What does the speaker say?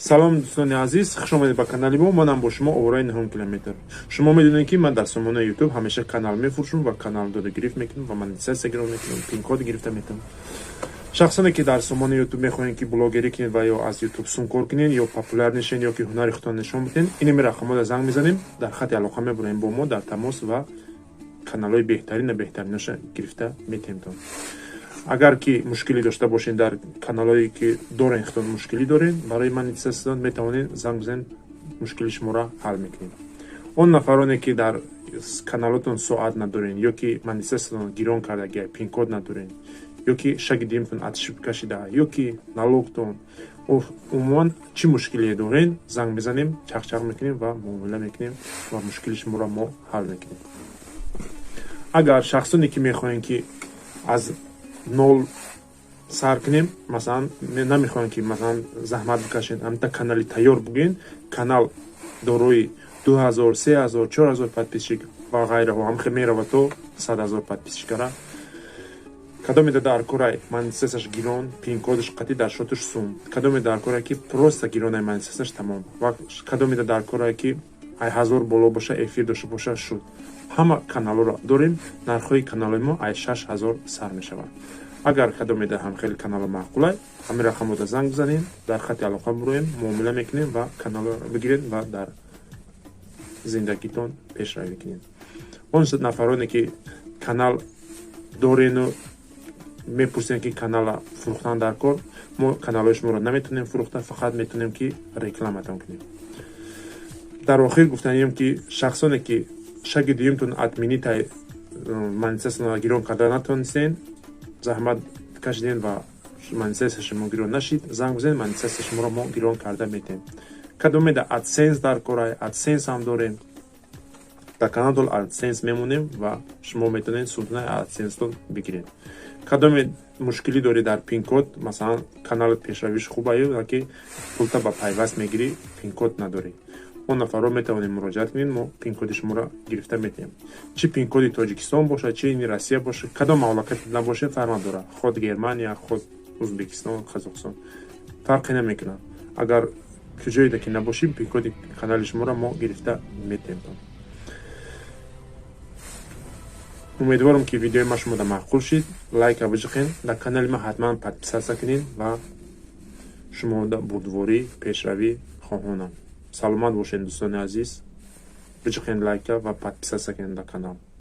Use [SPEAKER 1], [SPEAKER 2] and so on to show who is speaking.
[SPEAKER 1] Салом, дӯстони азиз, хуш омадед ба канали мо. Манам бо шумо овораи нуҳум километр. Шумо медонед, ки ман дар сомонаи Ютуб ҳамеша канал мефурӯшам ва канал додагирифт мекунам ва монетизатсия гирон мекунам, пинкод гирифта метавонам. Шахсоне, ки дар сомонаи Ютуб мехоҳед, ки блогерӣ кунед ва ё аз Ютуб сумкор кунед, ё популярный шавед, ё ки ҳунари худтон нишон бидиҳед, инами рақамҳода занг мезанем, дар хати алоқа мебураем, бо мо дар тамос ва каналҳои беҳтарина беҳтариноша гирифта метиҳемтон. Агар ки мушкилӣ дошта бошед, дар каналҳое ки дорен, худтон мушкилӣ доред барои монетизатсия, метавонед занг бизанед, мушкили шуморо ҳал мекунем. Он нафароне, ки дар каналотон соат надорен, ё ки монетизатсиятон гирон кардагия, пинкод надорен, ё ки шаги дуюмтон ошибка шида, ё ки налогтон, умуман чӣ мушкилие дорен, занг мезанем, чақчақ мекунем ва муомила мекунем ва мушкили шуморо мо ҳал мекунем. Агар шахсоне, ки мехоҳем, ки аз нол сар кунем, масалан, намехоҳем, ки масалан заҳмат бикашед, ҳамта канали тайёр бугӯен, канал дорои 2000, 3000, 4000 подписчик ва ғайраҳо, ҳамхел мерава то 100 000 подписчикара, кадоме дар корай монетизатсияш гирон, пинкодаш қатъи, дар шотуш сум, кадоме дар корай, ки просто гиронай монетизатсияш, тамом, ва кадоме дар корай, ки ай 1000 боло боша, эфир дошта боша, шуд. Ҳама каналҳоро дорем. Нархҳои каналҳои мо ай 6000 сар мешавад. Агар кадоме дар ҳамхели канало маъқулай, ҳамин рақамҳода занг бизанем, дар хати алоқа буроем, муомила мекунем ва каналро бигиред ва дар зиндагитон пешравӣ кунед. Он нафароне, ки канал дорену мепурсем, ки канала фурӯхтан дар кор, мо каналҳои шуморо наметонем фурӯхта, фақат метонем, ки рекламатон кунем. Дар охир гуфтанием, ки шахсоне, ки шаги дуюмтон отменить, монетизатсияро гирон карда натонистен, заҳмат кашиден ва монетизатсия шумо гирон нашид, занг бизанед, монетизатсия шуморо мо гирон карда метем. Кадомеда AdSense дар корай, AdSense ҳам дорем. Дар каналтон AdSense мемонем ва шумо метавонед сумтонаи AdSense-тон бигиред. Кадоме мушкилӣ дорӣ дар пинкод, масалан, каналат пешравиш хубаю, ки пулта ба пайваст мегирӣ, пинкод надорӣ, он нафарро метавонем муроҷиат кунед, мо пинкоди шуморо гирифта метиҳем. Чӣ пинкоди Тоҷикистон бошад, чӣ ини Россия бошад, кадом мамлакат набошад, фарқ надорад, худ Германия, худ Узбекистон, Қазоқистон, фарқе намекунад. Агар куҷоеда ки набошем, пинкоди канали шуморо мо гирифта метиҳем. Умедворам, ки видеои ма шумода маъқул шид. Лайка биҷиқен, дар канали ма ҳатман подписаться кунед ва шумода бурдворӣ, пешравӣ хоҳонам. Саломат бошед, дӯстони азиз. Биҷиқен лайка ва подписаться кунед дар канал.